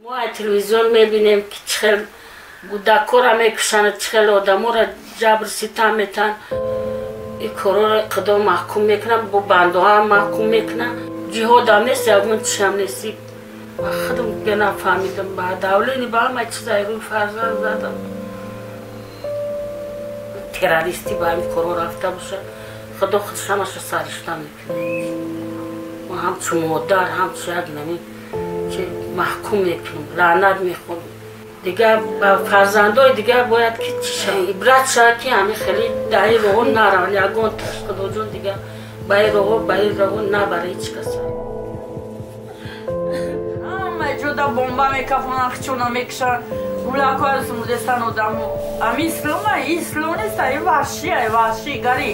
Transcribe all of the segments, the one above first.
Мо аз телевизион мебинем, ки чӣ хел гудакора мекушанд, чӣ хел одаморо ҷабр ситам метаҳанд. Ин корҳоро Худо маҳкум мекунад, бо бандоҳам маҳкум мекунад. Ҷиҳодам нест, ягон чишам нест. Ба худам нафаҳмидам, ба давлени ба ҳама чиз айрӯи фарзанд задам. Террористӣ ба ҳамин корҳо рафта бошад, Худо худш ҳамаша саришта мекунад. Мо ҳамчун модар, ҳамчун як нами ки маҳкум мекунем, лаънат мехонем. Дигар ба фарзандои дигар бояд ки ибрат шавад, ки ҳамин хеле дар ин роҳҳо нараванд, ягон таш Худоҷон дигар ба ин роҳҳо, ба ин роҳҳо набара ҳеҷ каса. Ҳама ҷода бомба мекафонанд, хичона мекушанд, гулакҳояс мурдестан одамо. Ами ислома, ислом нест, ай ваҳши, ай ваҳши гари.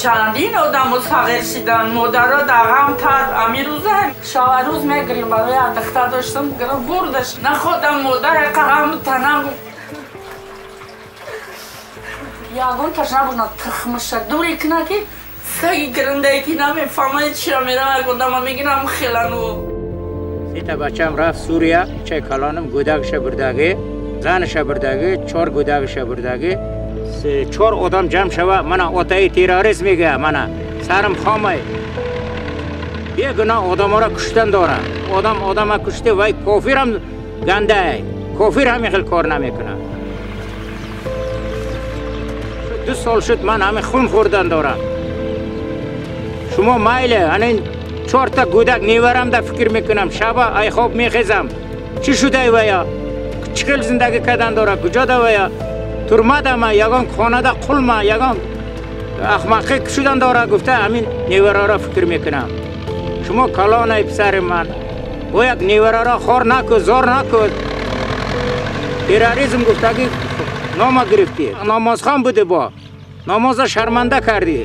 Чандин одамо сағир шидан, модаро дар ғам тар. Ами рӯза шава рӯз мегирим, барои як духтар доштам, бурдаш. Находам модар ғам танам. Ягон таш набурна тухмаша дуре кина ки саги гирандае ки намефаҳмад чира мерам, як одама мегирам хелану. Сета бачам рафт Сурия, чай калонам гӯдакша бурдаги, занаша бурдаги, чор гӯдакша бурдаги. Чор одам ҷамъ шава, мана отаи террорист мегӯя, мана сарам хомай. Бегуноҳ одаморо куштан дорад. Одам одама куште, вай кофирам гандай. Кофир ҳамин хел кор намекунад. 2 сол шуд ман ҳамин хун хӯрдан дорам. Шумо майле, ҳанин 4та гӯдак неварам да фикр мекунам, шаба ай хоб мехезам. Чӣ шудай вая? Чӣ хел зиндагӣ кардан дорад? Куҷода вая? Турмадама, ягон хонада қулма, ягон ахмақӣ шудан дорад гуфта ҳамин невараро фикр мекунам. Шумо калонай писари ман, бо як невараро хор накун, зор накун. Терроризм гуфтагӣ нома гирифтӣ. Намозхон буди, бо намоза шарманда кардӣ.